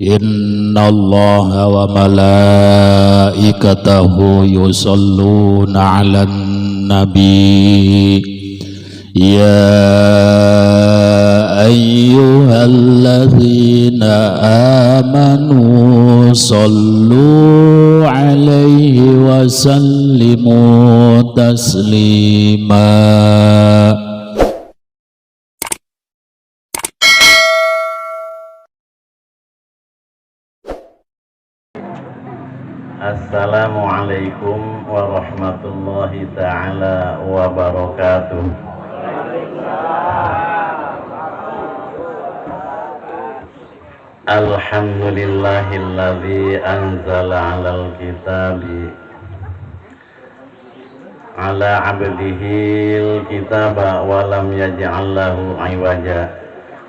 Innallaha wa malaikatahu yusholluna 'alan nabi ya ayyuhalladzina amanu shallu 'alaihi wa sallimu taslima. Assalamualaikum warahmatullahi taala wabarakatuh. Alhamdulillahilladzi anzala 'alal kitabi 'ala 'abdihil kitaba wa lam yaj'al lahu 'iwaja.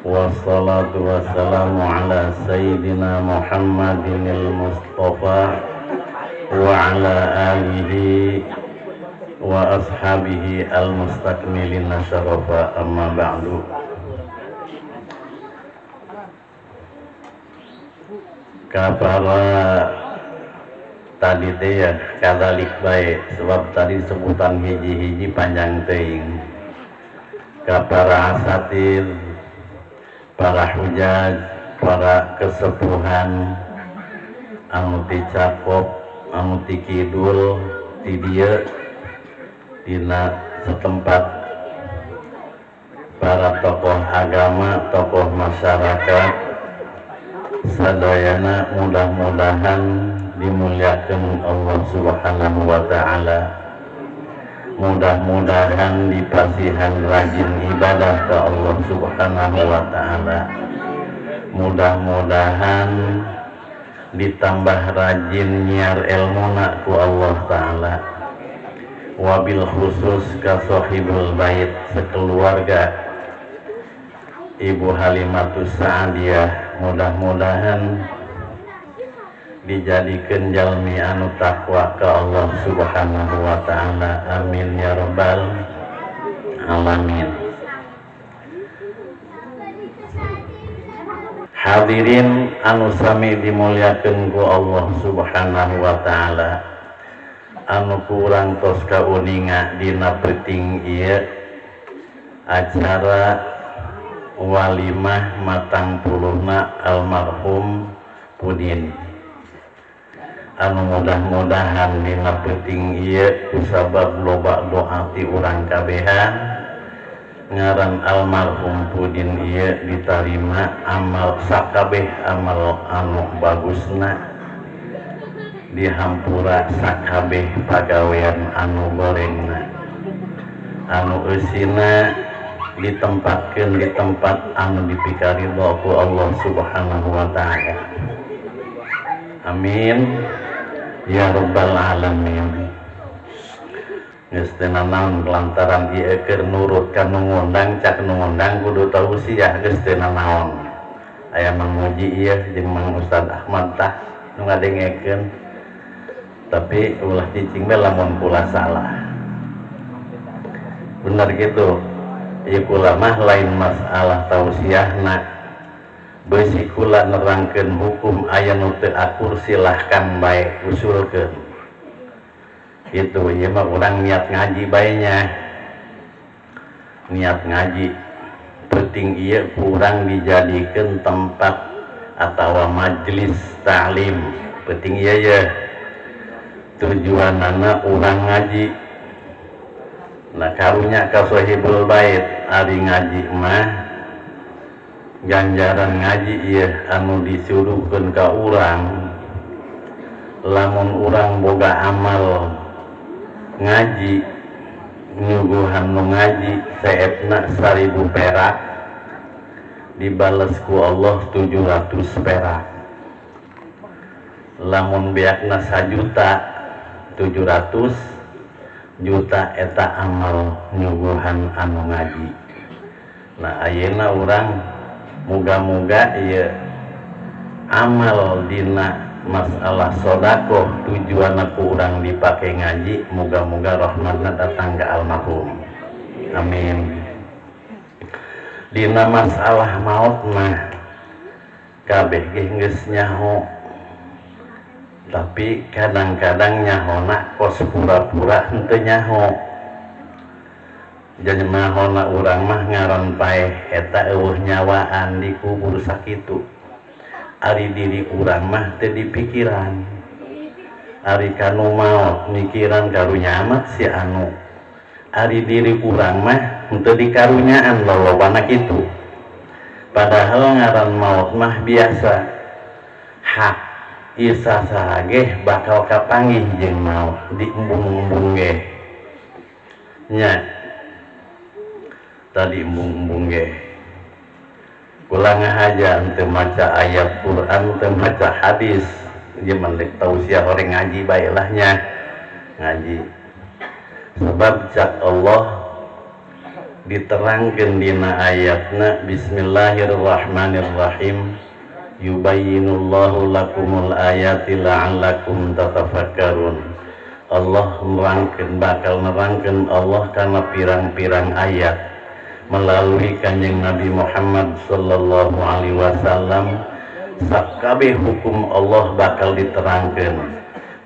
Wassalatu wassalamu ala sayyidina Muhammadinil Mustafa wa ala alihi wa ashabihi al-mustakmilina syarafa, amma ba'du. Kapara tadi teh ya kadalik bae, sebab tadi sebutan hiji-hiji panjang teuing. Kapara asatid, para hujaj, para kesepuhan anu ti Cakop, anu ti kidul, ti dieu dina setempat, para tokoh agama, tokoh masyarakat sadayana, mudah-mudahan dimuliakan Allah Subhanahu wa taala. Mudah-mudahan dipasihan rajin ibadah ke Allah Subhanahu wa taala. Mudah-mudahan ditambah rajin nyiar ilmuna ku Allah taala. Wabil khusus ka sahibul bait sekeluarga Ibu Halimatus Sa'diyah, mudah-mudahan dijadikan jalmi anu takwa ke Allah Subhanahu wa taala. Amin ya rabbal alamin. Hadirin anu sami dimuliakeun ku Allah Subhanahu wa taala, anu kurang tos kauninga dina peuting ieu acara walimah matang puluhna almarhum Pudin, anu mudah-mudahan dina peuting ieu kusabab loba doa ti urang kabehan ngaran almarhum Pudin ieu ditarima amal sakabeh amal anu bagusna, dihampura sakabeh pagawean anu gorengna, anu eusina ditempatkeun di tempat anu dipikaridho ku Allah Subhanahu wa taala. Amin ya rabbal alamin. Geus teu nanaon lantaran ieu keur nurut ka nu ngundang, cak nu ngundang kudu tausiah, geus teu nanaon. Aya Mang Muji ieu jeung Mang Ustad Ahmad tah nu ngadengekeun. Tapi ulah cicing bae lamun kula salah. Bener gitu. Ieu kula mah lain masalah tausiahna. Beusi kula nerangkeun hukum aya nu teu akur silahkan bae usulkeun. Gitu, ieu mah urang niat ngaji bae nya. Niat ngaji. Penting ieu kurang dijadikeun tempat atawa majelis ta'lim. Penting ieu ye. Tujuanana urang ngaji. Nah karunya ka sahibul bait ari ngaji mah ganjaran ngaji ieu anu disuruhkeun ka urang. Lamun urang boga amal ngaji nyuguhan nu ngaji seepna 1000 perak dibales ku Allah 700 perak. Lamun beakna 1 juta 700 juta eta amal nyuguhan anu ngaji. Nah ayeuna urang muga-muga ieu amal dina masalah sodakoh tujuan aku urang dipake ngaji, muga-muga rahmatna datang ke almarhum. Amin. Dina masalah maut mah Kabeh ge geus nyaho. Tapi kadang-kadang nyahona kos pura-pura henteu nyaho. Jadi nyahona urang mah ngaran paeh eta eueuh nyawaan dikubur sakitu. Ari diri urang mah teu dipikiran. Ari kanu maot mikiran karunya amat si anu. Ari diri urang mah henteu dikarunyaan lolobana kitu. Padahal ngaran maot mah biasa. Hak isa saha ge bakal kapanggih jeung maot di embung-embung ge. Nya. Tadi embung-embung ge. Kula ngahaja teu maca ayat Quran, teu maca hadis. Ieu mah rek tausiah horeng ngaji bae lah nya. Ngaji. Sebab cak Allah diterangkeun dina ayatna bismillahirrahmanirrahim yubayyinullahu lakumul ayati la'allakum tatafakkarun. Allah nerangkeun, bakal nerangkeun Allah kana pirang-pirang ayat melalui Kanjeng Nabi Muhammad sallallahu alaihi wasallam. Sakabeh hukum Allah bakal diterangkeun,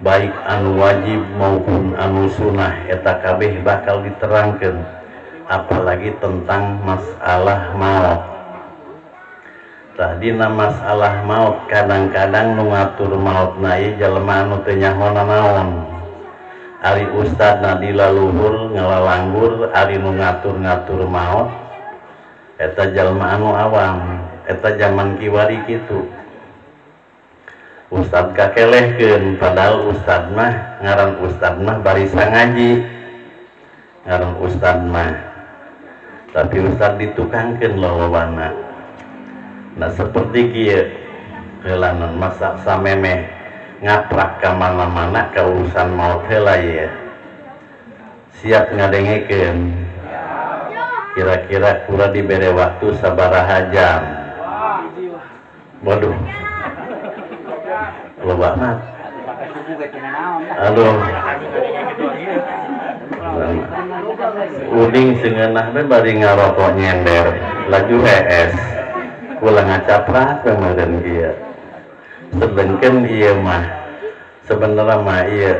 baik anu wajib maupun anu sunah eta kabeh bakal diterangkeun, apalagi tentang masalah maut. Tah dina masalah maut kadang-kadang nu ngatur mautna ieu jelema anu teu nyaho nanaon. Ari ustadna di laluhur ngalalanggur, ari nu ngatur-ngatur maut eta jelema anu awam, eta zaman kiwari kitu. Ustad kakelehkeun, padahal ustad mah ngaran ustad mah barisa ngaji, ngaran ustad mah, tapi ustad ditukangkeun lolobana. Nah seperti kieu heulanan masa samemeh ngaprak ka mana-mana ka urusan maut heula ieu. Siap ngadengekeun? Kira-kira kula dibere waktu sabaraha jam? Waduh. Loba amat. Aduh. Uding sengenah we bari ngarokok nyender, laju hees. Kula ngacaprak we meureun kieu. Sedengkeun ieu mah sebenarnya mah ieu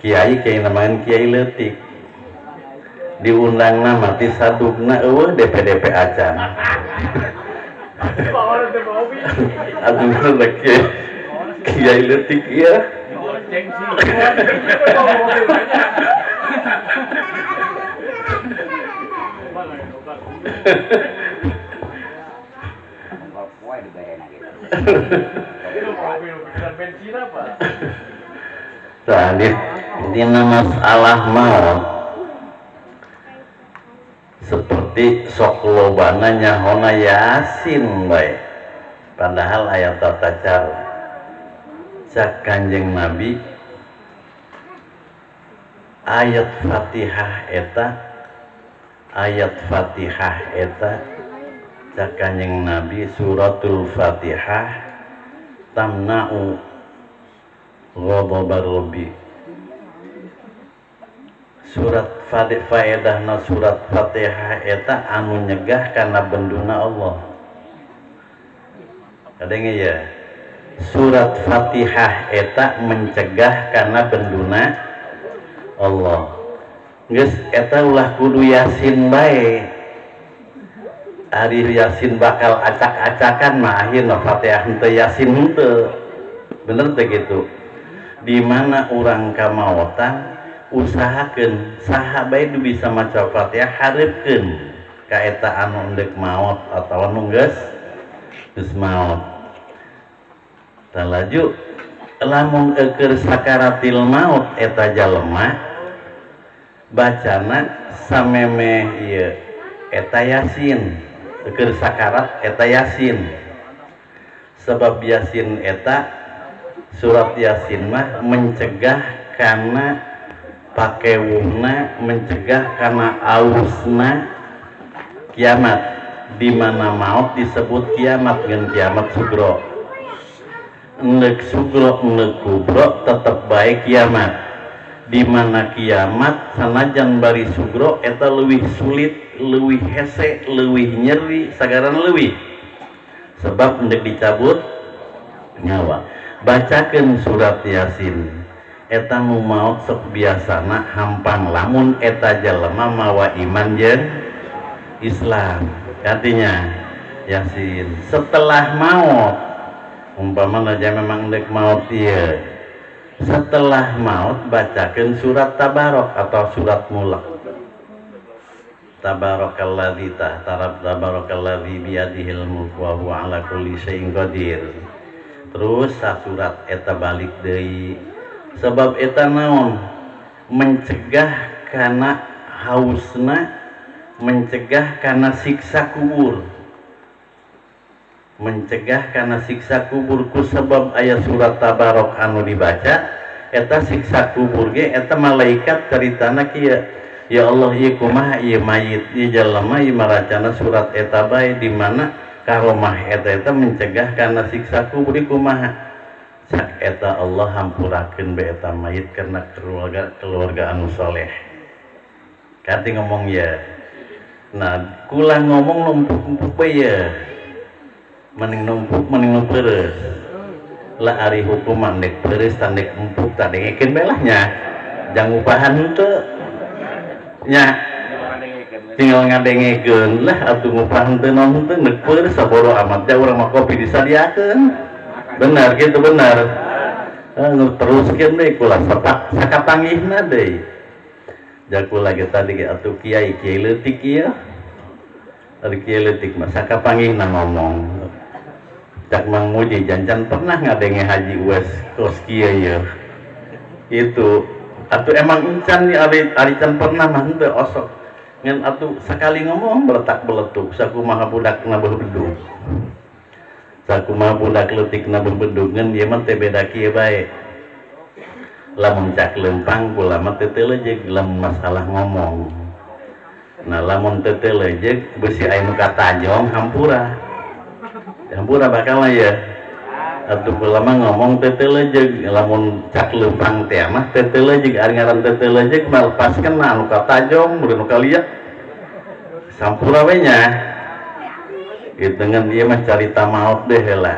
kiai kiai namain kiai leutik. Diundangna mah ti sadugna eueuh DPDP acan. Aduh kiai kiai leutik ieu. Tadi dina masalah maut seperti sok lobana nyahona Yasin bae, padahal ayat tata cara cak Kanjeng Nabi ayat Fatihah eta, ayat Fatihah eta cak Kanjeng Nabi suratul Fatihah tamna'u ghadabar rabbi. Surat faedahna surat Fatihah eta anu nyegah kana benduna Allah. Kadenge ya. Surat Fatihah eta mencegah kana benduna Allah. Geus eta ulah kudu Yasin bae. Ari Yasin bakal acak-acakan mah akhirna Fatihah henteu Yasin henteu. Bener teh kitu. Di mana urang kamaotan usahakeun saha bae nu bisa maca Fatihah hareupeun ka eta anu endek maot atawa nu geus maot. Tah laju lamun eueur sakaratil maut eta jalema bacana samemeh ieu eta Yasin, eueur sakarat eta Yasin. Sebab Yasin eta surat Yasin mah mencegah kana pakewungna, mencegah karena ausna kiamat. Di mana maut disebut kiamat ngan kiamat sugro. Endek sugro endek kubro tetep bae kiamat. Di mana kiamat sanajan bari sugro eta leuwih sulit, leuwih hese, leuwih nyeri, sagaran leuwih. Sebab hendak dicabut nyawa. Bacakeun surat Yasin. Eta nu maot sok biasana hampang lamun eta jelema mawa iman jeung Islam. Artinya Yasin setelah maut, umpama aja memang ndek maut ieu. Setelah maut bacakeun surat Tabarok atau surat Mulk. Tabarakalladzi tarab tabarakalladzi biyadihil mulku wa huwa ala kulli syai'in qadir. Terus surat eta balik deui. Sebab eta naon? Mencegah kana hausna, mencegah kana siksa kubur. Mencegah kana siksa kubur ku sebab aya surat Tabarok anu dibaca eta siksa kubur ge eta malaikat caritana kieu. Ya Allah ieu kumaha ieu mayit ieu jalma ieu maracana surat eta bae di mana karomah eta eta mencegah kana siksa kubur kumaha. Cak eta Allah hampurakeun bae eta mayit karena keluarga anu soleh. Kati ngomong ya. Nah, kula ngomong numpuk-numpuk bae ya. Mending numpuk mending nu peureus. Lah ari hukuman dek peureus tandek empuk tadengekeun bae lah nya. Jang upahan henteu. Nya tinggal ngadengekeun lah atuh ngupah henteu naon henteu deuk peureus sabodo amat ja urang mah kopi disadiakeun. Benar gitu benar. Teruskeun deui kula sepak sakapanggihna deui. Ja kula ge tadi ge atuh kiai kiai leutik ieu. Ari kiai leutik mah sakapanggihna ngomong. Cak Mang Muji jancan pernah ngadenge Haji Uwais kos kieu ieu. Itu atuh emang encan nih ari can pernah mah henteu osok. Ngan atuh sakali ngomong beletak beletuk sakumaha budak na bedug. Sakumaha budak leutik na bedug ngan ieu mah teh beda kieu bae. Lamun cak lempang kula mah teu teu lamun masalah ngomong. Nah lamun teu teu lejeug beusi aya nu katajong hampura. Hampura bakal ya. Atuh kula mah ngomong teu teu lejeug lamun cak lempang teh mah teu teu lejeug ari ngaran teu teu lejeug mah lepas kena anu katajong mun nu kaliak. Sampura we nya. Kitu ngan ieu mah carita maot deh heula.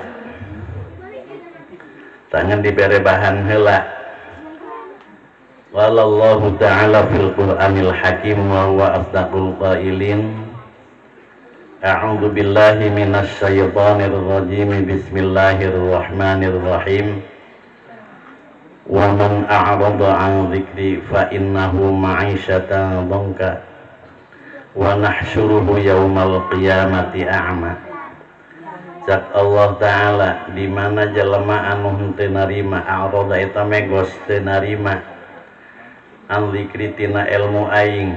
Tangan dibere bahan heula. Qala Allahu ta'ala fil Qur'anil Hakim wa huwa asdaqul qailin. A'udzu billahi minasy syaithanir rajim. Bismillahirrahmanirrahim. Wa man a'rada 'an dzikri fa innahu ma'isyatan dhanka wa nahsyuruhu yaumal qiyamati a'ma. Cak Allah Ta'ala di mana jelema anu henteu narima a'rada eta megos teu narima an dzikri tina ilmu aing.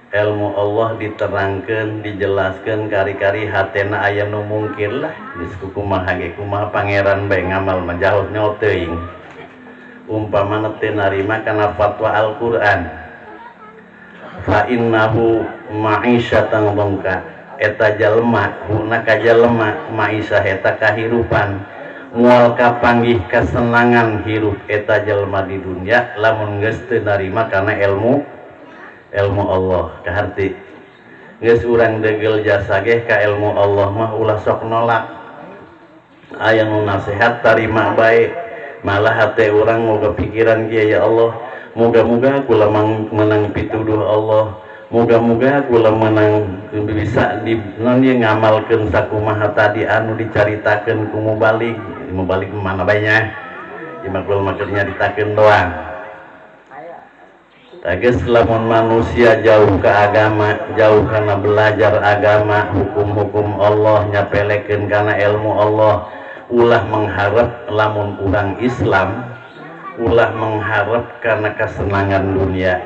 Ilmu Allah diterangkeun, dijelaskeun kari-kari hatena aya nu mungkir lah geus kumaha ge kumaha pangeran bae ngamal mah jauh nyaho teuing. Umpamana teu narima kana fatwa Al-Qur'an. Fa innahu ma'isyatan dhanka eta jalma huna ka jalma ma'isyah eta kahirupan moal kapanggih kasenangan hirup eta jalma di dunia lamun geus teu narima kana ilmu Allah kaharti geus urang degel jasa ge ka ilmu Allah mah ulah sok nolak aya nu nasihat tarima bae malah hate urang moga pikiran kieu ya Allah moga-moga kula menang pituduh Allah moga-moga kula menang bisa di non ieu ngamalkeun sakumaha tadi anu dicaritakeun ku mubalik mubalik mana bae nya ieu mah kula mah keur nyaritakeun doang. Tegas lamun manusia jauh ke agama, jauh karena belajar agama, hukum-hukum Allah nyapelekeun kana ilmu Allah, ulah mengharap lamun urang Islam, ulah mengharap karena kesenangan dunia.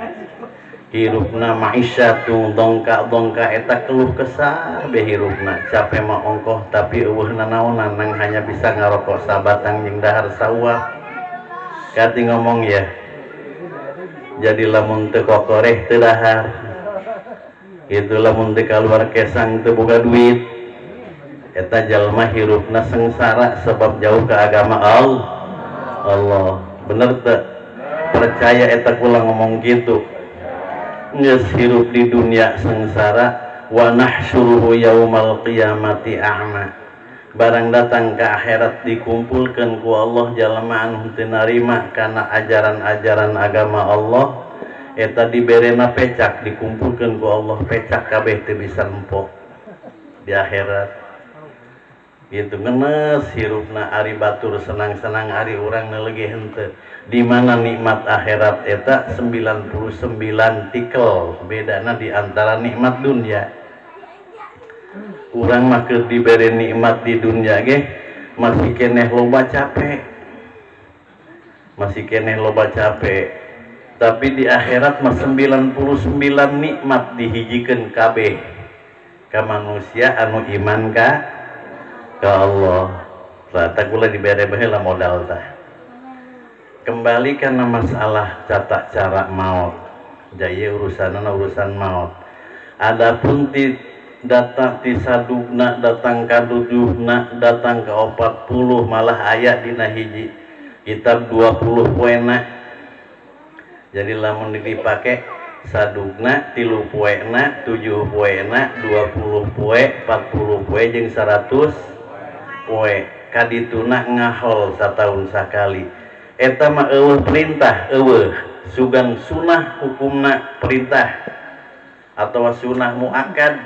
Hirupna ma'isyatu dongka-dongka eta keluh kesah be hirupna, capek mah ongkoh tapi eueuh nanaonan nang hanya bisa ngarokok sabatang jeung dahar sauap. Kati ngomong ya. Jadi lamun teu kokoreh teu dahar. Itu lamun teu kaluar kesang teu boga duit. Eta jalma hirupna sengsara sebab jauh ke agama Allah. Allah. Bener teu? Percaya eta kula ngomong gitu. Geus hirup di dunia sengsara wa nahsyuruhu yaumal qiyamati a'ma. Barang datang ke akhirat dikumpulkan ku Allah jalma anu teu narima kana ajaran-ajaran agama Allah eta diberena pecak dikumpulkan ku Allah pecak kabeh teu bisa empok di akhirat. Gitu ngenes hirupna ari batur senang-senang ari urang leuge henteu. Di mana nikmat akhirat eta 99 tikel bedana di antara nikmat dunia. Urang mah keur dibere nikmat di dunia ge masih keneh loba capek. Masih keneh loba capek. Tapi di akhirat mah 99 nikmat dihijikeun kabeh ka manusia anu iman ka Allah. Tah kula dibere baheula modal tah. Kembali karena masalah tata cara maut. Jaya urusanna urusan maut. Adapun ti datang ti sadugna datang ka tujuhna datang ka 40 malah aya dina hiji kitab 20 poena. Jadi lamun dipake sadugna 3 poena 7 poena 20 poe 40 poe jeung 100 poe kadituna ngahol sataun sakali. Eta mah eueuh perintah eueuh sugan sunah hukumna perintah atawa sunah muakkad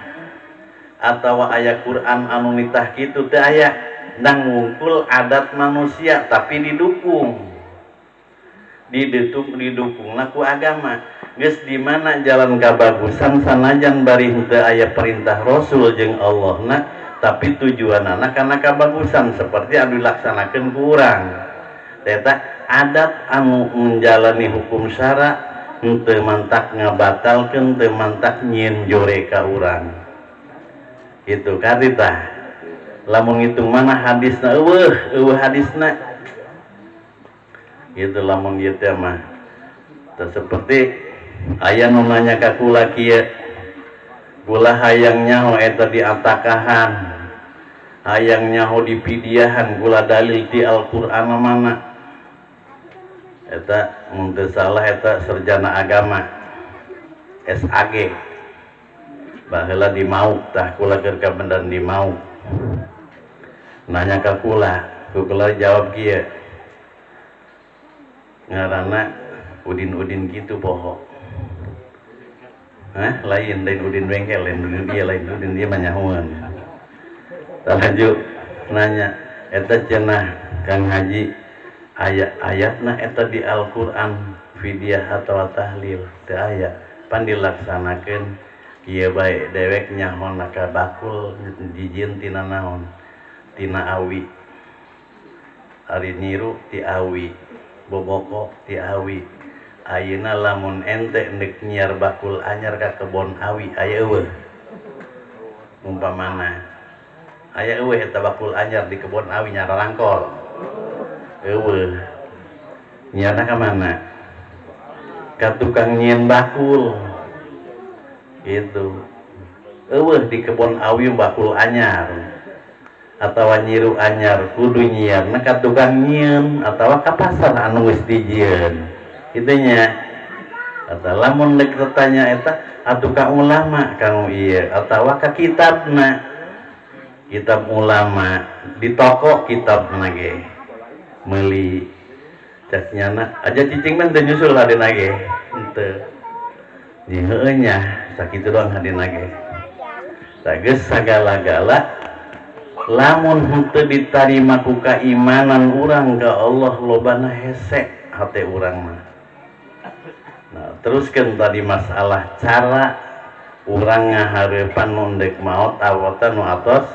atawa aya Quran anu nitah kitu teu aya nang ngungkul adat manusia tapi didukung didukungna ku agama. Geus di mana jalan kabagusan sanajan bari henteu aya perintah Rasul jeung Allahna tapi tujuanana kana kabagusan seperti anu dilaksanakeun ku urang. Eta adat anu menjalani hukum syara henteu mantak ngabatalkeun teu mantak nyieun jore ka urang. Gitu karita. Lamun ngitung mana hadisna eueuh eueuh hadisna. Gitu lamun ieu teh mah. Tah seperti aya nu nanya ka kula kieu. Kula hayang nyaho eta di atakahan. Hayang nyaho di pidiahan kula dalil ti Al-Qur'an mana. Eta mun teu salah eta sarjana agama SAG. Baheula di mauk tah kula keur kabeneran di mauk. Nanya ka kula, ku kula jawab kieu. Ngaranna Udin-udin kitu poho. Hah? Lain lain Udin bengkel, lain Udin ieu, lain Udin ieu mah nyahoeun. Tah lanjut nanya eta cenah Kang Haji aya ayatna eta di Al-Qur'an fidyah atawa tahlil teu aya pan dilaksanakeun kieu bae dewek nyahona ka bakul dijieun tina naon tina awi ari nyiru ti awi boboko ti awi ayeuna lamun ente neuk nyiar bakul anyar ka kebon awi aya eueuh umpamana aya eueuh eta bakul anyar di kebon awi nyararangkol eueuh nyiarna ka mana ka tukang nyieun bakul gitu eueuh di kebon awi bakul anyar atawa nyiru anyar kudu nyiarna ka tukang nyieun atawa ka pasar anu geus dijieun kitu nya. Atawa lamun deuk tanya eta atuh ka ulama kanu ieu atawa ka kitabna kitab ulama di toko kitabna ge meuli cek nyana aja cicing mah teu nyusul hadina ge henteu di heueuh nya sakitu doang hadina ge. Tah geus sagala-gala lamun henteu ditarima ku kaimanan urang ka Allah lobana hese hate urang mah. Nah, teruskeun tadi masalah cara urang ngahareupan nu ndek maot awatan nu atos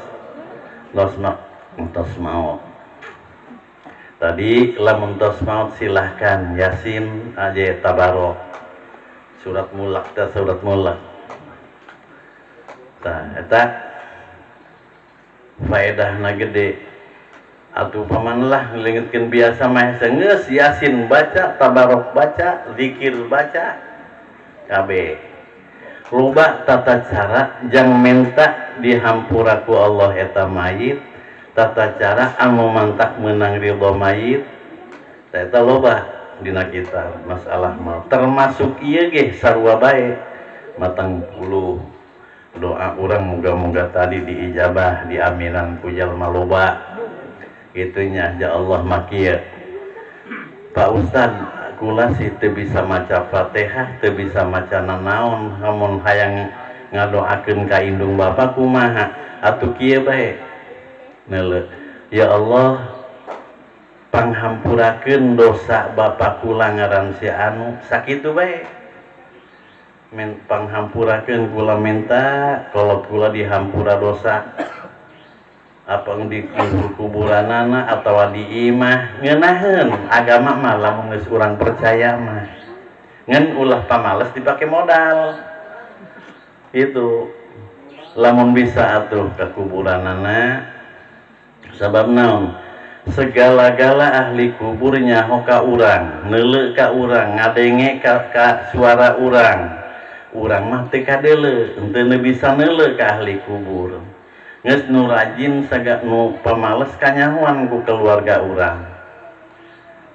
tos maot. Tadi lamun tos maot silahkan Yasin aja tabarok surat mulak teh surat mulak. Tah eta faedahna gede. Atuh paman lah ngelingitkeun biasa mah geus Yasin baca, tabarok baca, zikir baca kabeh. Loba tata cara jang menta dihampura ku Allah eta mayit, tata cara anu mantak meunang ridho mayit. Tah eta loba dina kita masalah mal termasuk ieu ge sarua bae matang puluh Doa urang moga-moga tadi diijabah, diaminan ku jalma loba. Gitunya ya Allah makieu. Pak Ustad, kula sih teu bisa maca Fatihah, teu bisa maca nanaon, lamun hayang ngadoakeun ka indung bapa kumaha? Atuh kieu bae. Neuleuh. Ya Allah, panghampurakeun dosa bapa kula ngaran si anu, sakitu bae. Men panghampurakeun kula minta kalau kula dihampura dosa apa di kubur-kuburanana atawa di imah ngeunaheun agama mah lamun geus urang percaya mah ngan ulah pamales dipake modal itu lamun bisa atuh ka kuburanana sabab naon segala-gala ahli kubur nyaho ka urang neuleuh ka urang ngadenge ka suara urang urang mah teu kadeuleu henteu bisa neuleuh ka ahli kubur geus nu rajin saga nu pamales kanyahoan ku keluarga urang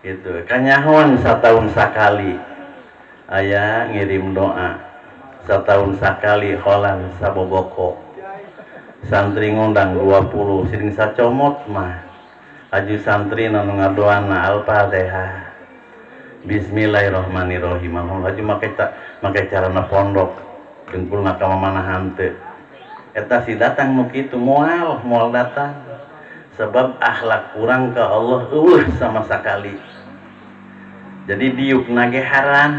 gitu kanyahoan sataun sakali aya ngirim doa sataun sakali holan saboboko santri ngundang 20 siring sacomot mah aju santri nu ngadoana Al-Fatihah Bismillahirrahmanirrahim aju make carana pondok dengkulna ka mamana hanteu eta si datang nu kitu moal datang sebab akhlak kurang ka Allah eueuh sama sakali jadi diuk nage haram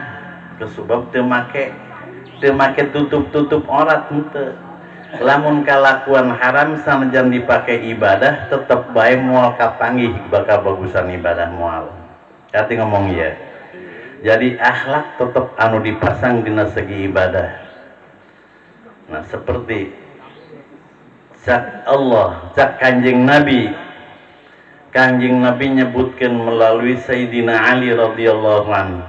kesebab teu make tutup-tutup aurat henteu lamun kalakuan haram sanajan dipake ibadah tetep bae moal kapanggih bakal bagusan ibadah moal kati ngomong ieu. Jadi akhlak tetap anu dipasang dina segi ibadah. Nah seperti cak Allah, cak Kanjeng Nabi. Kanjeng Nabi nyebutkan melalui Sayyidina Ali radhiyallahu anhu.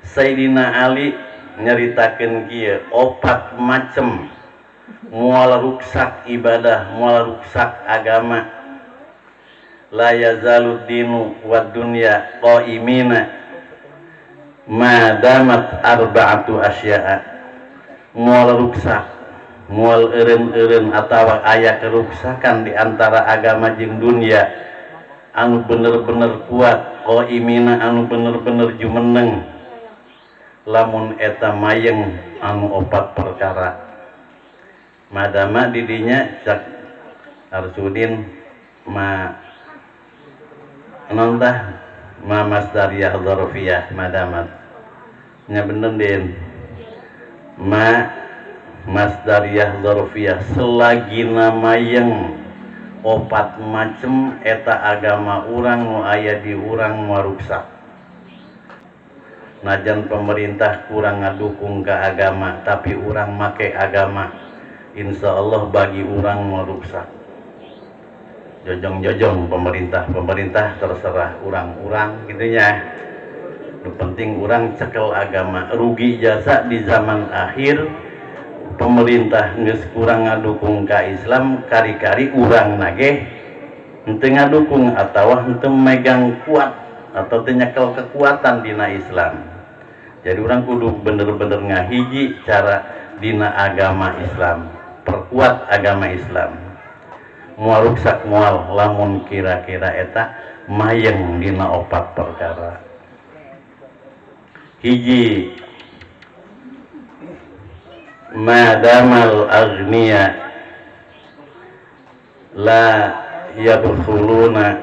Sayyidina Ali nyaritakeun kieu opat macem moal ruksak ibadah, moal ruksak agama. La yazalu dinu wad dunya qaimina ma damat arba'atu asya'a moal ruksak moal eureun-eureun atawa aya keruksakan di antara agama jeung dunya anu bener-bener kuat qaimina anu bener-bener jumeneng lamun eta mayeng anu opat perkara madama didinya cak Arsudin ma nontah ma masdariyah dzarfiyah madamat nya bener din ma masdariyah dzarfiyah selagi namayeng opat macem eta agama urang nu aya di urang maruksak najan pemerintah kurang ngadukung ke agama tapi urang make agama insyaallah bagi urang maruksak jojong-jojong pemerintah terserah urang-urang gitunya. Nu penting urang cekel agama. Rugi jasa di zaman akhir pemerintah geus kurang ngadukung ka Islam kari-kari urang nage henteu ngadukung atawa henteu megang kuat atau teu nyekel kekuatan dina Islam. Jadi urang kudu bener-bener ngahiji cara dina agama Islam, perkuat agama Islam. Moal ruksak moal lamun kira-kira eta mayeng dina opat perkara. Hiji madamal aghniya la yabkhuluna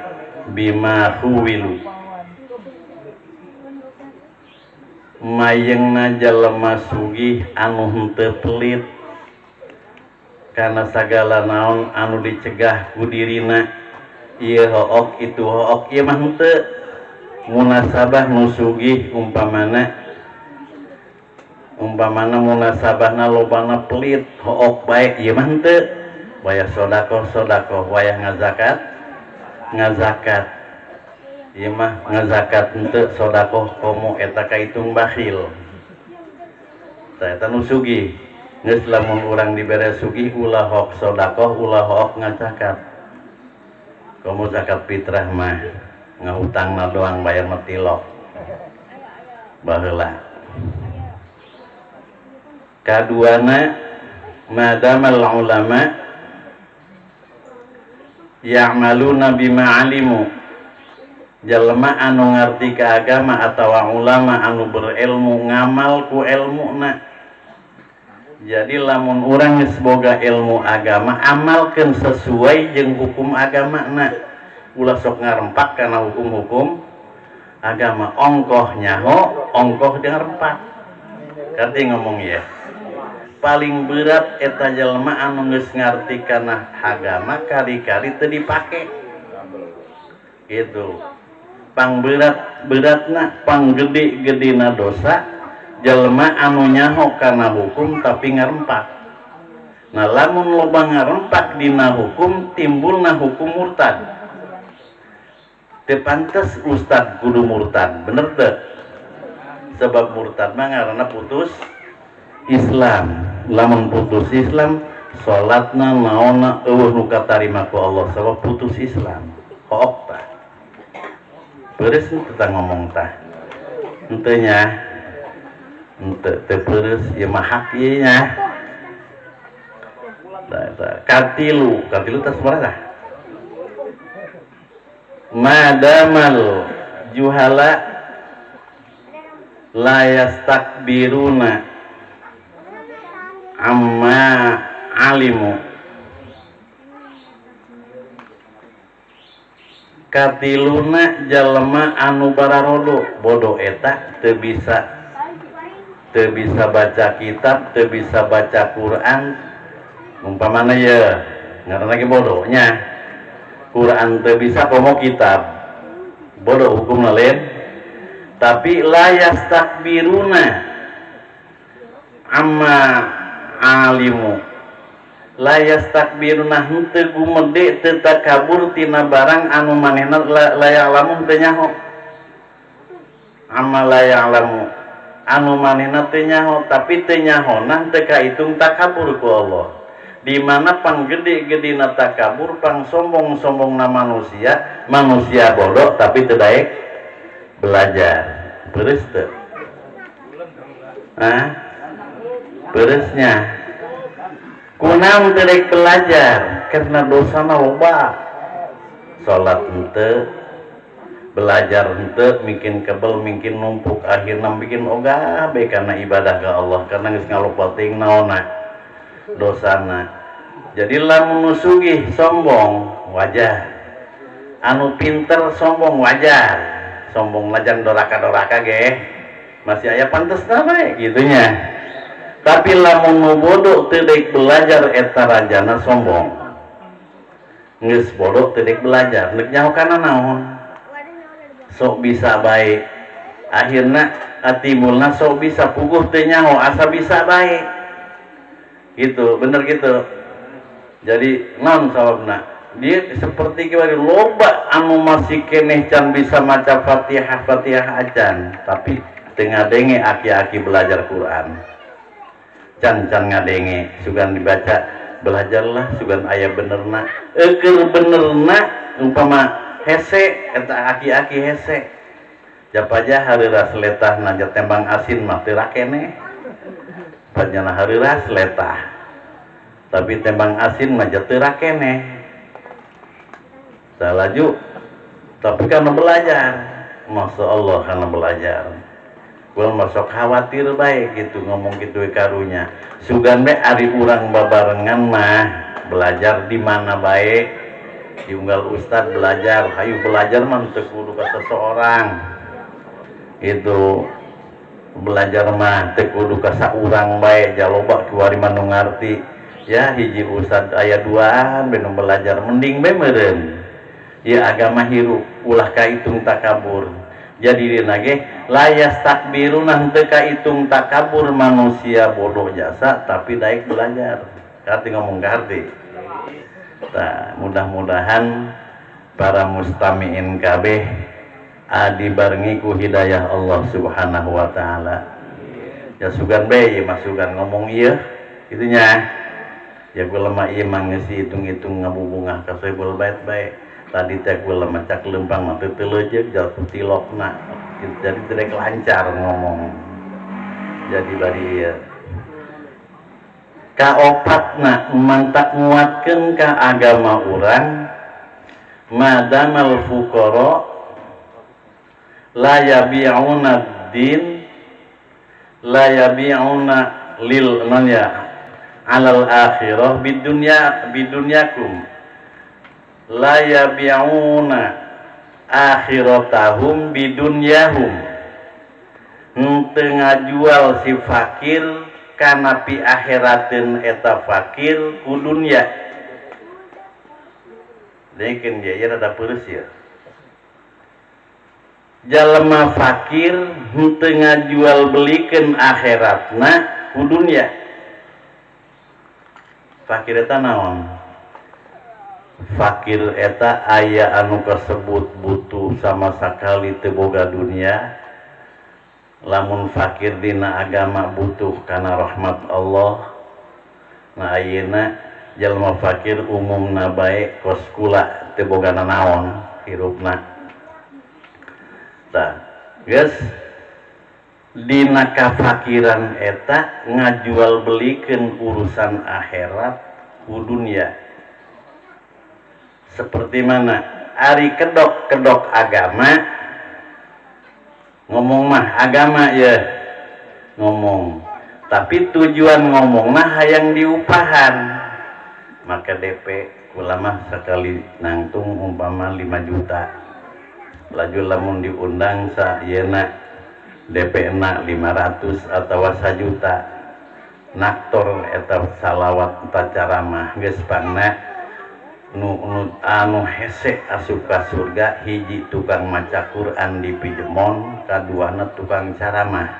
bima khuwilu mayengna jalema sugih anu henteu pelit karena sagala naon anu dicegah ku dirina ieu hook itu hook ieu mah henteu munasabah nu sugih umpamana munasabahna lobana pelit hook bae ieu mah henteu wayah sedekah wayah ngazakat ieu mah ngazakat henteu sedekah komo eta kaitung bakhil tah eta nu sugih. Geus lamun urang dibere sugih ulah hok sedekah ulah hok ngazakat komo zakat fitrah mah ngahutangna doang bayar mah tilok baheula. Kaduana Madamal ulama ya'maluna bima alimu, jalma anu ngarti ka agama atawa ulama anu berilmu ngamal ku ilmuna. Jadi lamun urang geus boga ilmu agama amalkeun sesuai jeung hukum agamana, ulah sok ngarempak kana hukum-hukum agama, ongkoh nyaho ongkoh ngarempak. Karti ngomong ya paling berat eta jelema anu geus ngarti kana agama kali-kali teu dipake gitu. Pang berat beratna, pang gede-gedena dosa jelema anu nyaho kana hukum tapi ngarempak. Nah lamun loba ngarempak dina hukum timbulna hukum murtad. Teu pantes ustad kudu murtad, bener teu? Sebab murtad mah ngaranna putus Islam. Lamun putus Islam salatna naonna eueuh nu katarima ku Allah sebab putus Islam. Hook tah. Peres teu ngomong tah. Henteu nya. Henteu teu peres ieu mah hak ieu nya. Tah katilu, katilu tah sabaraha tah? Madamal juhala la yastakbiruna amma alimu. Katiluna jalma anu bararodo bodoh eta teu bisa baca kitab, teu bisa baca Quran. Umpamana ye ngaranna ge bodohnya. Quran teu bisa komo kitab. Bodoh hukumna lain. Tapi la yastakbiruna amma alimu, la yastakbiruna henteu gumede teu takabur tina barang anu manehna la ya'lamu teu nyaho. Amma la ya'lamu anu manehna teu nyaho, tapi teu nyahona teu kaitung takabur ku Allah. Di mana panggede-gedena takabur, pang sombong-sombongna manusia, manusia bodoh tapi teu daek belajar. Beres teu? Hah? Beresnya kunaon teu daek belajar? Karena dosana loba. Salat henteu, belajar henteu, mungkin kebel, mungkin numpuk, akhirna bikin ogah bae kana ibadah ka Allah karena geus ngaloba teuing naonna dosana. Jadi lamun nu sugih sombong wajar, anu pinter sombong wajar, sombong lajang doraka-doraka ge masih aya pantesna bae gitunya. Tapi lamun nu bodoh teu daek belajar eta rajana sombong. Geus bodoh teu daek belajar, rek nyaho kana naon? Sok bisa bae. Akhirna timbulna sok bisa puguh teu nyaho asa bisa bae. Gitu, bener gitu. Jadi naon sababna? Dia seperti kiwari loba anu masih keneh can bisa maca Fatihah Fatihah acan, tapi teu ngadenge aki-aki belajar Quran. Can-can ngadenge sugan dibaca belajarlah sugan aya benerna. Eukeun benerna umpama hese eta aki-aki hese. Japaja hareuras letahna ja tembang asin mah teu rakene. Panyana hareuras letah. Tapi tembang asin mah ja teu rakene. Tah laju tapi karena belajar. Masya Allah karena belajar. Gua masuk khawatir bae gitu ngomong gitu karunya. Sugan bae ari urang babarengan mah belajar di mana bae. Diunggal ustad belajar, hayu belajar mah teu kudu ka seseorang. Itu belajar mah teu kudu ka saurang bae, jaloba kiwari mah nu ngarti. Ya hiji ustad aya duaan bae nu belajar mending bae meureun. Ya agama hirup ulah kaitung takabur. Jadi dina ge la yastakbiruna henteu kaitung takabur manusia bodoh jasa tapi daek belajar. Karti ngomong ka harti. Tah mudah-mudahan para mustamiin kabeh dibarengi ku hidayah Allah Subhanahu wa taala. Ya sugan bae ieu mah sugan ngomong ieu kitu nya. Ya kula mah ieu mah geus hitung-hitung ngabubungah ka sohibul bait bae. Tadi teh kula mah cak leumpang mah teu teuleujeuh jauh tilokna. Jadi tidak lancar ngomong. Jadi bari ieu. Kaopatna mantak nguatkeun ka agama urang madamal fuqara la yabi'una din la yabi'una lil non ya alal akhirah bidunya bidunyakum la yabi'una akhiratahum bidunyahum. Henteu ngajual si fakir kana pi akhirateun eta fakir ku dunya. Dekeun dia ieu rada peureus ieu. Jalema fakir henteu ngajual belikeun akhiratna ku dunya. Fakir eta naon? Fakir eta aya anu kasebut butuh sama sakali teu boga dunia. Lamun fakir dina agama butuh kana rahmat Allah. Nah ayeuna jalma fakir umumna bae kos kula teu boga nanaon hirupna. Tah, geus dina kafakiran eta ngajual belikeun urusan akhirat ku dunia. Seperti mana ari kedok-kedok agama ngomong mah agama ya ngomong, tapi tujuan ngomong mah hayang diupahan. Maka DP kula mah sakali nangtung umpama 5 juta laju lamun diundang sa yeuna DP na 500 atawa 1 juta naktor eta salawat eta caramah geus pangna nu anu hese asup ka surga hiji tukang maca Quran di pijemon, kaduana tukang caramah.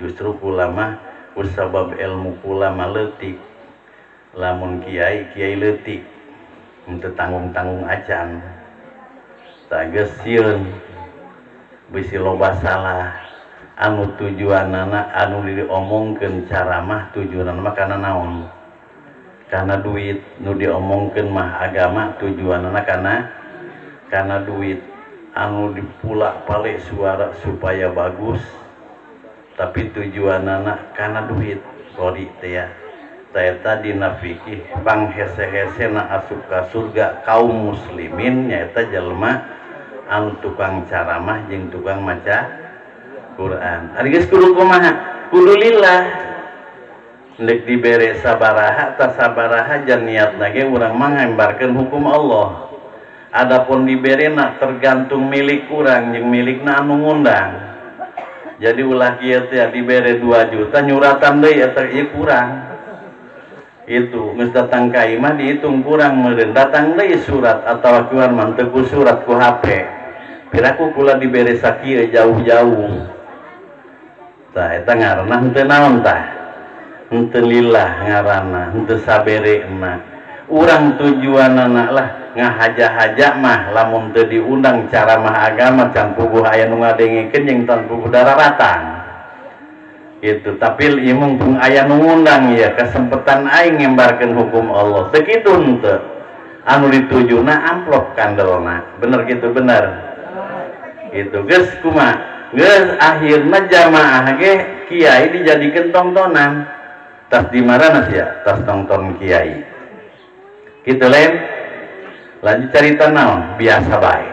Justru kula mah kusabab ilmu kula mah leutik, lamun kiai kiai leutik henteu tanggung-tanggung acan. Tah geus sieun bisi loba salah anu tujuanana anu diomongkeun caramah tujuanana mah kana naon? Karena duit. Nu diomongkeun mah agama tujuanana karena duit. Anu dipulak-palik suara supaya bagus tapi tujuanana karena duit. Kori teh ya eta dina fikih panghese-hesena asup ka surga kaum muslimin nyaeta jelema anu tukang caramah jeung tukang maca Quran. Ari geus kudu kumaha? Kudu lillah. Ndek dibere sabaraha ta sabaraha jan niatna ge urang mah ngembarkeun hukum Allah. Adapun diberena tergantung milik urang jeung milikna anu ngundang. Jadi ulah kieu teh dibere 2 juta nyuratan deui eta ieu kurang. Itu geus datang ka imah dihitung kurang meureun datang deui surat atawa kieu mah teu ku surat ku HP. Piraku kula dibere sakieu jauh-jauh. Tah eta ngaranna henteu naon tah? Henteu lillah ngaranna, henteu saberena. Urang tujuanana lah ngahaja-haja mah lamun teu diundang caramah agama can puguh aya nu ngadengikeun jeung tan puguh dararatang. Gitu, tapi ieu mumpung aya nu ngundang ya kesempatan aing ngembarkeun hukum Allah. Teu kitu henteu. Anu ditujuna amplop kandelna. Bener gitu bener. Gitu geus kumaha? Geus akhirna jamaah ge kiai dijadikeun tongtonan. Tas di mana sia? Tas nonton kiai. Gitu lain. Lanjut cerita naon? Biasa bae.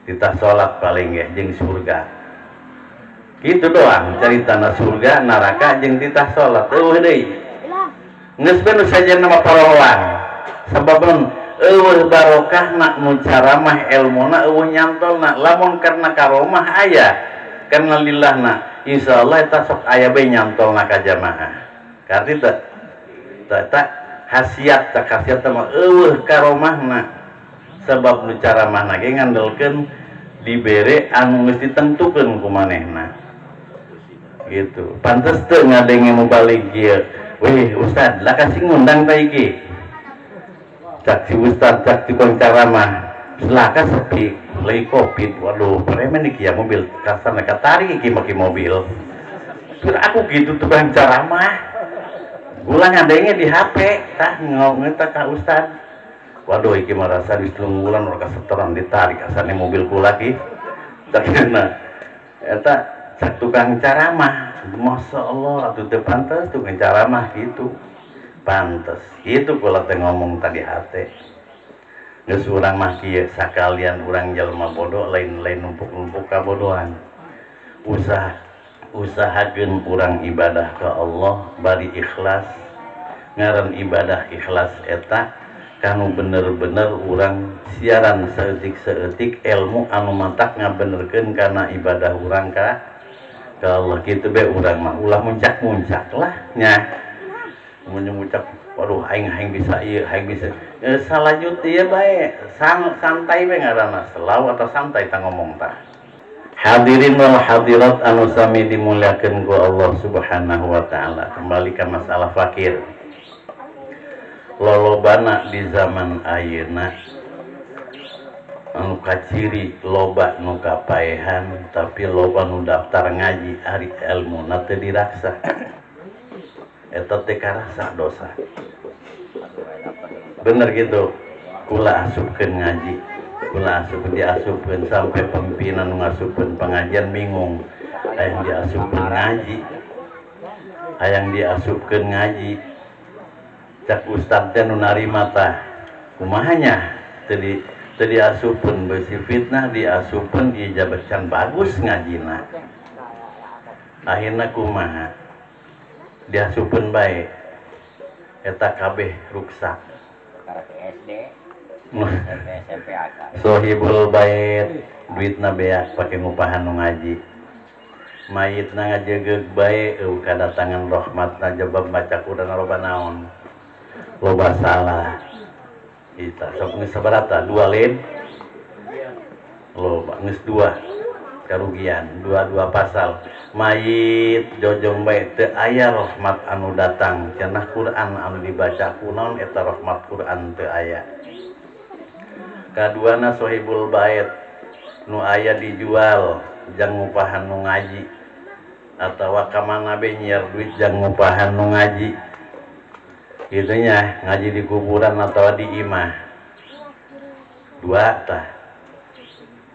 Kita sholat paling ge jeung surga. Gitu doang ceritana surga, neraka jeung titah sholat. Eueuh deui. Geus bae nu sajenna mah parohoan. Sabab eueuh barokahna nu caramah elmuna eueuh nyantolna. Lamun karena karomah aya, karena lillahna insyaallah eta sok aya bae nyantolna ka jamaah. Karti teh eta khasiat teh khasiat mah eueuh karomahna. Sebab nu caramahna ge ngandelkeun dibere anu geus ditentukeun ku manehna. Gitu. Pantes teu ngadenge mubalig kieu. Weh ustad, lah kasih ngundang teh iki. Cak si ustad, cak tukang caramah. Selaka sepi, lagi covid. Waduh, premen iki ya mobil kasarna katarik iki make mobil. Terus aku gitu tukang caramah. Gula ngadenge di HP, tah ngomong tah ka ustad. Waduh iki mah rasa di bulan ora kasetoran ditarik asane mobil kula ki. Cak eta cak tukang caramah. Masya Allah, atuh teu pantes tuh ceramah gitu. Pantes gitu kula teh ngomong tadi hate. Geus urang mah kieu sakalian urang jelema bodoh lain-lain numpuk-numpuk kabodohan. Usahakeun urang ibadah ka Allah bari ikhlas. Ngaran ibadah ikhlas eta kanu bener-bener urang siaran saeutik-saeutik ilmu anu matak ngabenerkeun kana ibadah urang ka Allah kitu be urang mah ulah muncak-muncak lah nya. Muncak waduh aing aing bisa ieu aing bisa salanjut ieu bae santai we ngaranna selau atau santai tah ngomong tah. Hadirin wal hadirat anu sami dimuliakeun ku Allah Subhanahu wa taala. Kembali ke masalah fakir. Lolobana di zaman ayeuna anu kaciri loba nu kapaehan tapi loba nu daftar ngaji ari elmuna teu diraksa. Eta teh karasa dosa. Bener gitu. Kula asupkeun ngaji, kula asupkeun diasupkeun sampai pimpinan nu ngasupkeun pengajian bingung. Hayang diasupkeun ngaji. Hayang diasupkeun ngaji. Cak ustad teh nu narima tah. Kumaha nya? Teu diasupkeun beusi fitnah diasupkeun ijabah can bagus ngajina. Akhirna kumaha? Diasupkeun bae. Eta kabeh ruksak. SD, SMP, AK. Sohibul bait duitna beak pake ngupahan nu ngaji. Mayitna ngajegeug bae eueuh kadatangan rahmatna jebab maca Quran loba naon. Loba salah. Kita sok geus sabarata dua lain. Loba geus dua karugian, dua-dua pasal. Mayit jojong bae teu aya rahmat anu datang cenah Quran anu dibaca kunaon eta rahmat Quran teu aya. Kaduana sohibul bait nu aya dijual jang ngupahan nu ngaji atawa ka mana be nyiar duit jang ngupahan nu ngaji. Kitu nya ngaji di kuburan atawa di imah. Dua tah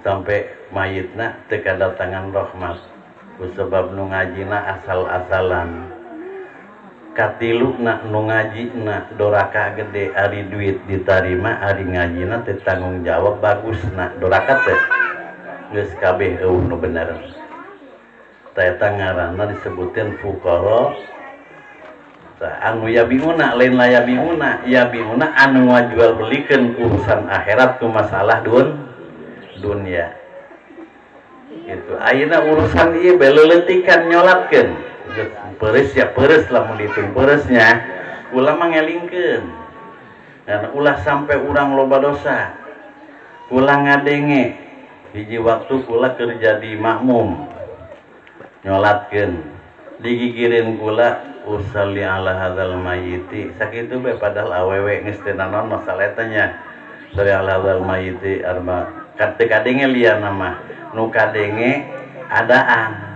sampai mayitna teu kadatangan rahmat. Kusebab nu ngajina asal-asalan. Katiluna nu ngajina doraka gede ari duit ditarima ari ngajina teu tanggung jawab bagusna doraka teh geus kabeh eueuh nu bener. Tah eta ngaranna disebutin fuqara. Tah anu yabiuna lain layabiuna, yabiuna anu ngajual belikeun urusan akhirat ku masalah dunia. Itu ayeuna urusan ieu beleuletikan nyolatkeun. Peres ya peres lamun dihitung peresnya ulah mah ngelingkeun. Karena ulah sampai urang loba dosa. Ulah ngadenge hiji waktu kula keur jadi makmum nyolatkeun digigirin kula usalli ala hadzal mayyiti sakitu bae padahal awewe geus teu nanaon masalah eta nya. Sholli ala hadzal mayyiti arba teu kadenge liana mah nu kadenge adaan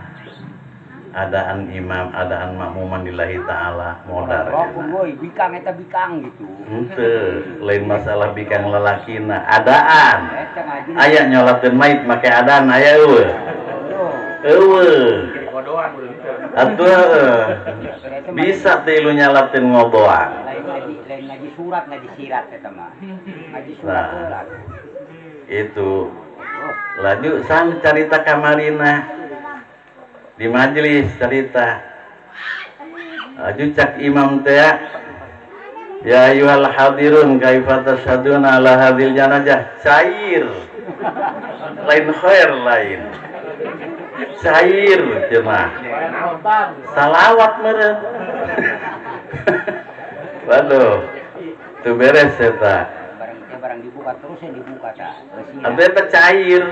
adaan imam adaan makmuman lillahi ta'ala modar rokok bikang eta bikang gitu henteu lain masalah bikang lalakina adaan aya nyolatkeun mayit make adaan aya eueuh eueuh atuh bisa teh lu nyalatin ngoboan lain ngaji surat ngaji sirat eta mah ngaji surat nah, itu lanjut san carita kamarina di majelis cerita aju cak imam teh ya ayyuhal hadirun kaifa tasyhaduna ala hadhil janazah cair lain khair lain cair cenah salawat meureun waduh teu beres eta barang dibuka terus yang dibuka tah atuh eta cair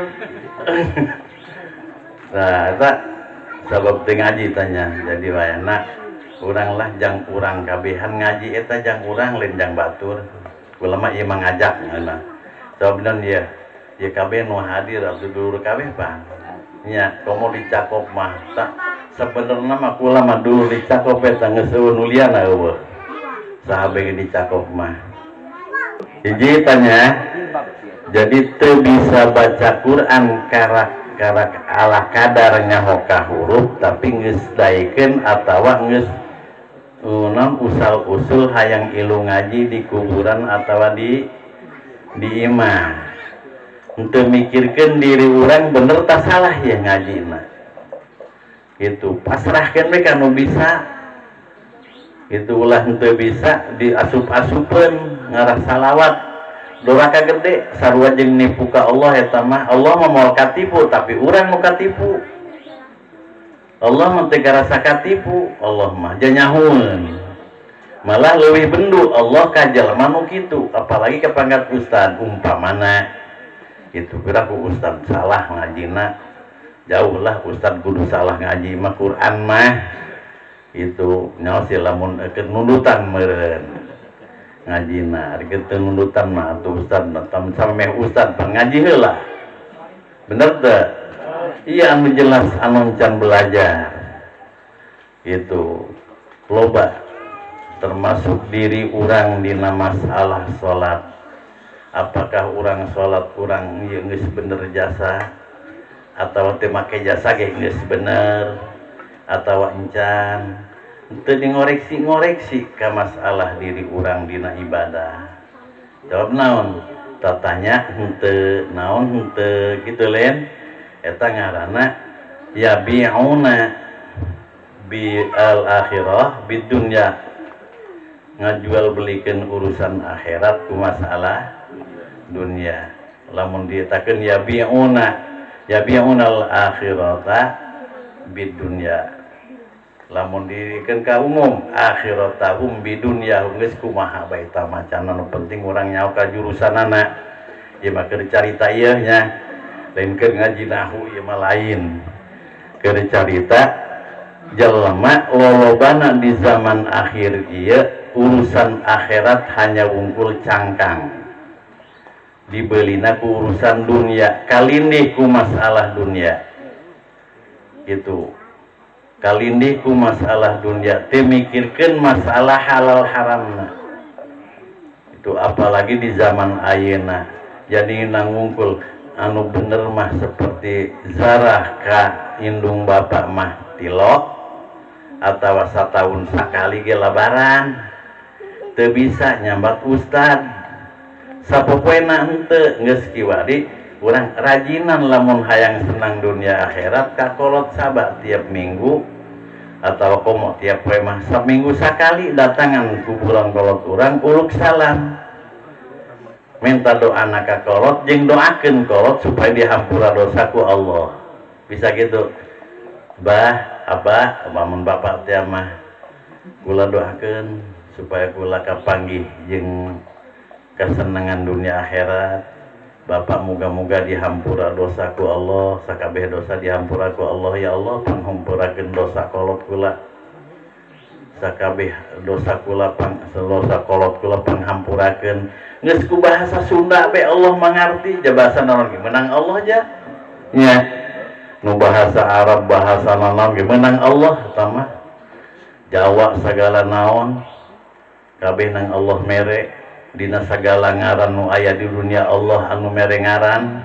nah eta sabab teu ngaji tanya jadi wayahna urang lah jang urang kabehan ngaji eta jang urang lain jang batur kula mah ieu mah ngajak ngeunah sabab naon ieu ieu kabeh nu hadir atuh dulur kabeh pan nya komo dicakop mah tah sebenarnya mah kula mah dulur dicakop eta geus eueuh nu liana eueuh saha bae dicakop mah hiji tanya jadi teu bisa baca Quran karak karak ala kadar nyaho ka huruf tapi geus daekeun atawa geus naon usal-usul hayang ilu ngaji di kuburan atawa di imah. Henteu mikirkeun diri urang bener tak salah ya ngajina. Gitu, pasrahkeun we ka nu bisa. Itu ulah henteu bisa diasup-asupeun ngarah salawat. Doraka gede sarua jeung nipu ka Allah eta mah. Allah mah moal katipu tapi urang nu katipu. Allah mah teu karasa katipu, Allah mah janyahueun. Malah leuwih bendu Allah ka jalma nu kitu, apalagi ka pangkat ustad umpamana. Gitu kira ku ustad salah ngajina. Jauh lah ustad kudu salah ngaji mah Quran mah. Itu nyaho sih lamun keur nundutan meureun. Ngajina ari teu nundutan mah atuh ustad mah samemeh ustad pan ngaji heula. Bener teu? Iya anu jelas anu can belajar. Gitu. Loba termasuk diri urang dina masalah salat. Apakah urang salat urang ieu geus bener jasa atawa teu make jasa ge geus bener atawa encan. Teu ngoreksi-ngoreksi ka masalah diri urang dina ibadah. Jawab naon? Tatanya henteu, naon henteu kitu lain. Eta ngaranna yabi'una bi al akhirah bid dunya. Ngajual belikeun urusan akhirat ku masalah dunia. Lamun dietakeun yabi'una, yabi'una al akhirata bid dunya. Lamun dirikan ka umum akhiratahum bidunya geus kumaha bae ta macana nu penting urang nyaho ka jurusanana. Ieu mah keur carita ieu nya, lain keur ngaji nahu ieu mah lain. Keur carita jelema lolobana di zaman akhir ieu urusan akhirat hanya wungkul cangkang. Dibelina ku urusan dunia, kalindih ku masalah dunia. Gitu. Kalindih ku masalah dunia, teu mikirkeun masalah halal haramna. Itu apalagi di zaman ayeuna. Jadi nangungkul anu bener mah seperti zarah ka indung bapak mah tilok atawa sataun sakali ge lebaran. Teu bisa nyambat ustad. Sapopoena henteu geus kiwari urang rajinan lamun hayang senang dunia akhirat ka kolot saba tiap minggu atau komo tiap poe mah saminggu sakali datangan kuburan kolot urang uluk salam minta doa ka kolot jeung doakeun kolot supaya dihampura dosa ku Allah. Bisa gitu. Bah, abah, lamun bapak teh mah kula doakeun supaya kula kapanggih jeung kesenangan dunia akhirat. Bapak moga-moga dihampura dosa ku Allah, sakabeh dosa dihampura ku Allah. Ya Allah, panghampurakeun dosa kolot kula. Sakabeh dosa kula pang dosa kolot kula panghampurakeun. Geus ku bahasa Sunda be Allah mangarti, ja bahasa naon ge menang Allah ja. Nya. Nu bahasa Arab bahasa naon ge menang Allah eta mah. Jawa sagala naon kabeh nang Allah mere. Dina sagala ngaran nu aya di dunia Allah anu mere ngaran.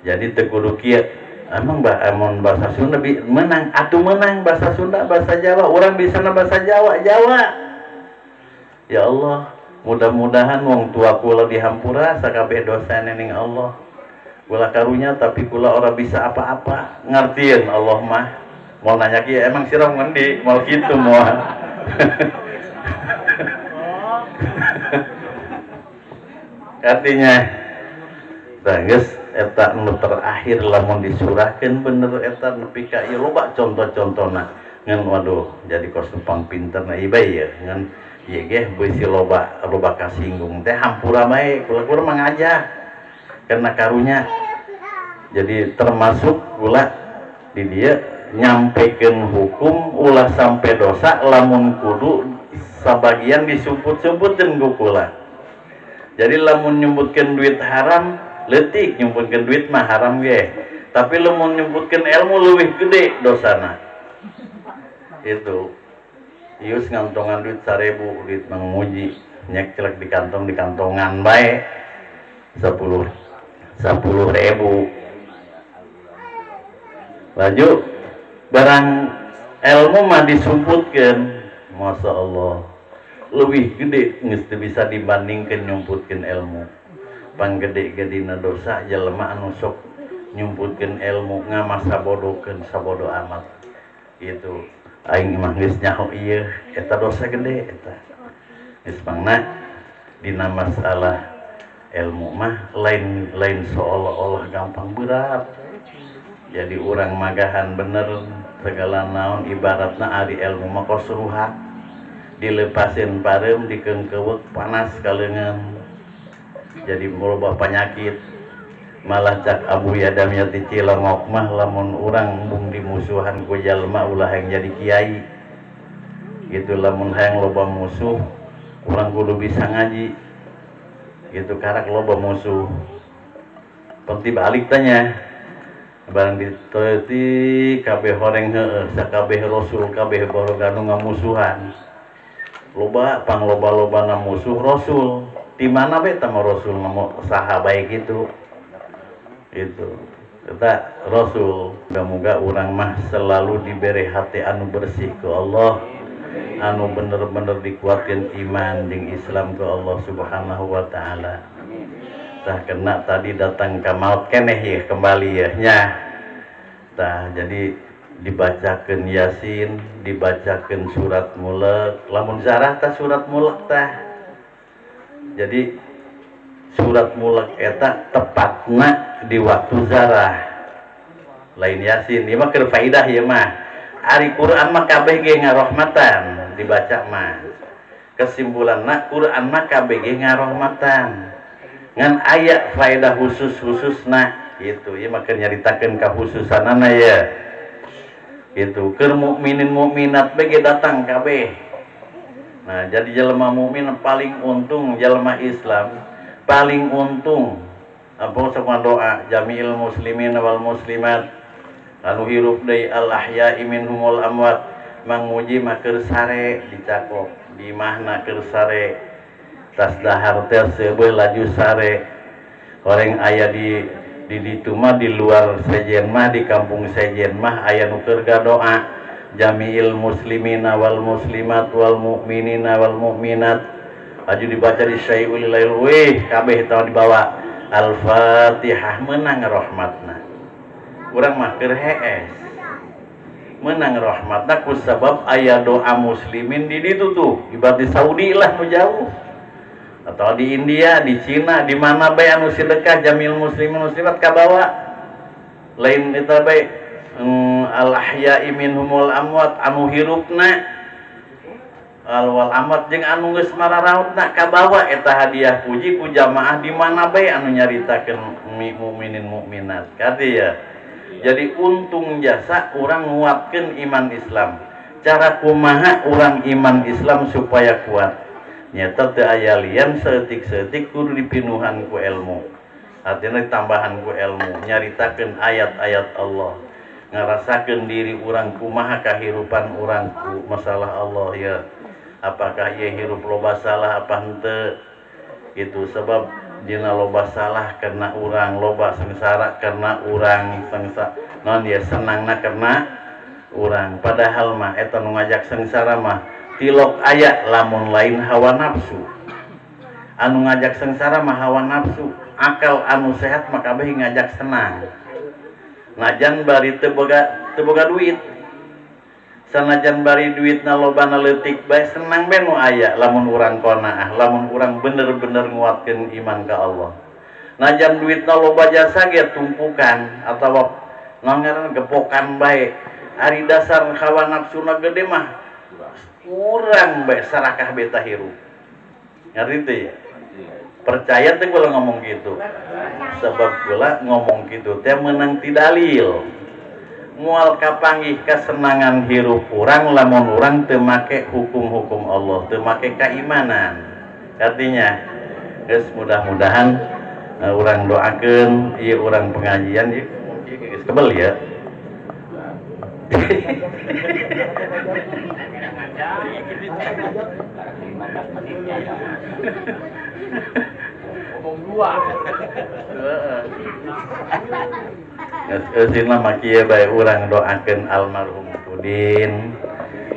Jadi teu kudu kieu. Emang amun bahasa Sunda menang atuh menang bahasa Sunda bahasa Jawa urang bisana bahasa Jawa Jawa. Ya Allah, mudah-mudahan wong tua kula dihampura sakabeh dosa ning Allah. Kula karunya tapi kula ora bisa apa-apa. Ngartieun Allah mah. Mau nanya kieu emang sirah ngendi? Mau kitu moal. Artinya geus eta nu terakhir lamun disurahkeun bener eta nepi ka ieu loba contoh-contona ngan waduh jadi kos numpang pinter na ieu bae ye ngan ieu ge beusi loba loba kasinggung teh hampura bae kula kula mah ngajak karena karunya. Jadi termasuk kula di dieu nyampekeun hukum ulah sampai dosa lamun kudu sabagian disumput-sumputkeun ku kula. Jadi lamun nyumputkeun duit haram leutik, nyumputkeun duit mah haram ge. Tapi lamun nyumputkeun ilmu leuwih gede dosana. Itu. Ius ngantongan duit 1000, duit manguji, nyek celek di kantong di kantongan bae. 10.000. Laju barang ilmu mah disumputkeun, Masya Allah lebih gede geus teu bisa dibandingkeun nyumputkeun ilmu. Panggede-gedena dosa jelema anu sok nyumputkeun ilmu ngamasa bodohkeun sabodo amat gitu. Aing mah geus nyaho ieu eta dosa gede eta. Geus mangna dina masalah ilmu mah lain seolah-olah gampang berat. Jadi urang magahan bener segala naon ibaratna ari ilmu mah kos ruhak dilepasin pareum dikeungkeuweuk panas kaleungan jadi loba penyakit. Malah cak Abu Yadamnya ti Cilongok mah lamun urang embung dimusuhan ku jalma ulah hayang jadi kiai gitu. Lamun hayang loba musuh urang kudu bisa ngaji gitu, karak loba musuh. Penti balik tanya barang diteti kabeh horeng heueuh sakabeh rasul kabeh baroga nu ngamusuhan loba pang loba-lobana musuh rasul di mana bae tah rasul nemu saha bae kitu itu eta rasul. Muga-muga urang mah selalu diberi hati anu bersih ku Allah, anu bener-bener dikuatkeun iman jeung Islam ku Allah Subhanahu wa taala. Tah kena tadi datang ka maut keneh ya kembali ya nya. Tah jadi dibacakeun Yasin, dibacakeun surat Mulk. Lamun zarah tah surat Mulk tah. Jadi surat Mulk eta tepatna di waktu zarah. Lain Yasin, ieu mah keur faedah ieu mah. Ari Quran mah kabeh ge ngarohmatan dibaca mah. Kesimpulanna Quran mah kabeh ge ngarohmatan. Ngan aya faedah khusus-khususna gitu. Ieu mah keur nyaritakeun kahususanana ya. Gitu. Keur mukminin mukminat bae ge datang kabeh. Nah, jadi jelema mukmin paling untung, jelema Islam paling untung. Apa sok doa jami'il muslimin wal muslimat anu hirup deui al ahya'i minhumul amwat manguji mah keur sare dicakok di imahna keur sare. Tas dahar teh seubeuh laju sare. Horeng aya di ditu mah di luar sejen mah di kampung sejen mah aya nu keur doa jami'il muslimina wal muslimat wal mu'minina wal mu'minat. Laju dibaca di syai'ul lail weh kabeh tah dibawa Al-Fatihah menang rahmatna. Urang mah keur hees. Menang rahmatna ku sabab aya doa muslimin di ditu tuh, ibarat di Saudi lah nu jauh. Atau di India, di Cina, di mana bae anu sedekah jamil muslimin muslimat kabawa. Lain eta bae al ahya'i minhumul amwat anu hirupna al wal amwat jeung anu geus mararautna kabawa eta hadiah puji ku jamaah di mana bae anu nyaritakeun mukminin mukminat. Kadi ya. Jadi untung jasa urang nguatkeun iman Islam. Cara kumaha urang iman Islam supaya kuat? Nyata teu aya lian saeutik-saeutik kudu dipinuhan ku ilmu. Artinya ditambahan ku ilmu, nyaritakeun ayat-ayat Allah. Ngarasakeun diri urang kumaha kahirupan urang ku masalah Allah ya. Apakah ieu hirup loba salah apa henteu? Gitu sebab dina loba salah karena urang, loba sengsara karena urang, sengsara non ya senangna karena urang. Padahal mah eta nu ngajak sengsara mah tilok aya lamun lain hawa nafsu. Anu ngajak sengsara mah hawa nafsu, akal anu sehat mah kabeh ngajak senang. Najan bari teu boga duit. Sanajan bari duitna lobana leutik bae senang bae nu aya lamun urang qanaah, lamun urang bener-bener nguatkeun iman ka Allah. Najan duitna loba jasa ge tumpukan atawa naon ngaranna gepokan bae. Ari dasar hawa nafsuna gede mah kurang bae sarakah beta hirup. Ngerti teu ya? Percaya teh kula ngomong gitu. Sebab kula ngomong gitu teh meunang ti dalil. Moal kapanggih kasenangan hirup urang lamun urang teu make hukum-hukum Allah, teu make keimanan. Artinya, geus mudah-mudahan urang doakeun ieu urang pengajian ieu geus kebel ya. Ngomong dua. Geus eusina mah kieu bae urang doakeun almarhum Pudin.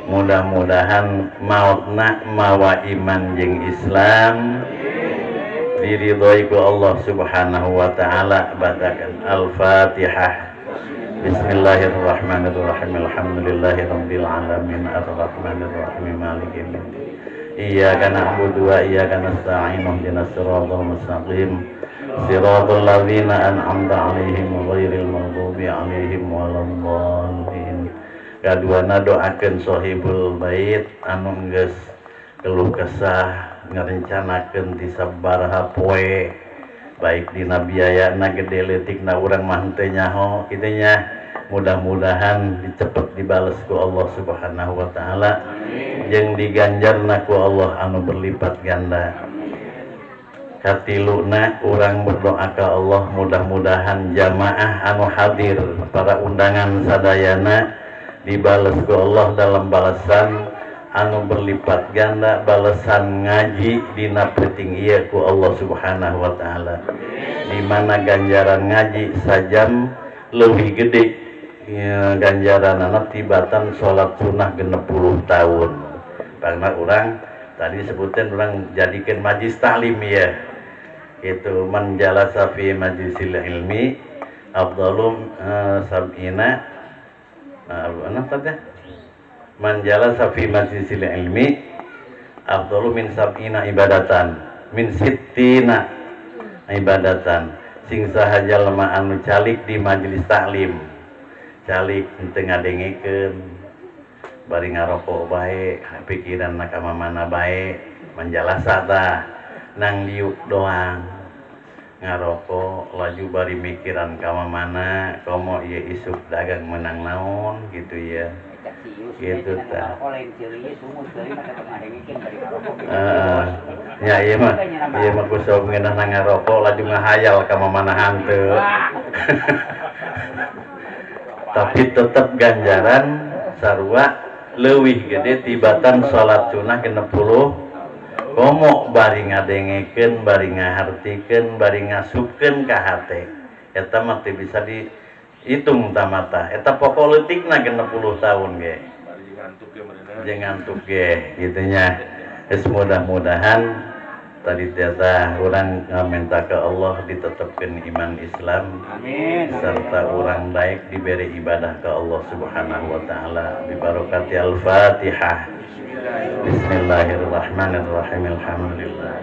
Mudah-mudahan mautna mawa iman jeung Islam. Diridhoi ku Allah Subhanahu wa taala. Bacakan Al-Fatihah. Bismillahirrahmanirrahim. Alhamdulillahirabbil alamin arrahmanirrahim maliki yaumiddin. Iyyaka na'budu wa iyyaka nasta'in ihdinas siratal mustaqim. Siratal ladzina an'amta 'alaihim ghairil maghdubi 'alaihim waladdallin. Kaduana doakeun sohibul bait anu geus keluh kesah ngarencanakeun ti sabaraha poe baik dina biayana gede leutikna urang mah henteu nyaho kitu nya. Mudah-mudahan dicepet dibales ku Allah Subhanahu wa taala jeung diganjarna ku Allah anu berlipat ganda. Katiluna urang berdoa ka Allah mudah-mudahan jamaah anu hadir para undangan sadayana dibales ku Allah dalam balasan anu berlipat ganda, balasan ngaji dina peuting ieu ku Allah Subhanahu wa taala. Di mana ganjaran ngaji sajam leuwih gede ya, ganjaranana tibatan salat sunah 60 tahun. Karena urang tadi sebutan urang jadikeun majlis taklim ya. Itu man jalasa fi majlisil ilmi afdalum sab'ina apa teh? Man jalasa fi majlisil ilmi afdalu min sab'ina ibadatan min sittina ibadatan. Sing saha jalma anu calik di majelis taklim, calik henteu ngadengekeun bari ngarokok bae, pikiranna ka mana bae, manjalasa tah nang liuk doang ngarokok laju bari mikiran ka mana komo ieu isuk dagang menang naon gitu ya. Gitu tah. Ya ieu mah ku sok ngeunah ngarokok laju ngahayal ka mana hanteu. Tapi tetep ganjaran sarua leuwih gede tibatan salat sunah 60 komo bari ngadengekeun, bari ngahartikeun, bari ngasupkeun ka hate. Eta mah teu bisa dihitung tamata. Eta pokok leutikna 60 tahun ge. Jeung ngantuk ge kitu nya. Geus mudah-mudahan tadi tiasa urang ngaminta ke Allah ditetepkeun iman Islam. Amin. Serta urang daek diberi ibadah ke Allah Subhanahu wa taala. Bi barakati Al-Fatihah. Bismillahirrahmanirrahim. Alhamdulillah.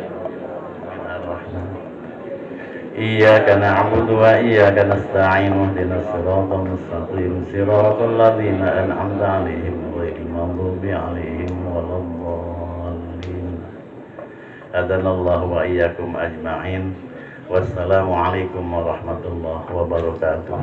Iyyaka na'budu wa iyyaka nasta'in ihdinas siratal mustaqim siratal ladzina an'amta 'alaihim ghairil maghdubi 'alaihim waladdallin. Hadanallahu wa iyyakum ajma'in. Wassalamualaikum warahmatullahi wabarakatuh.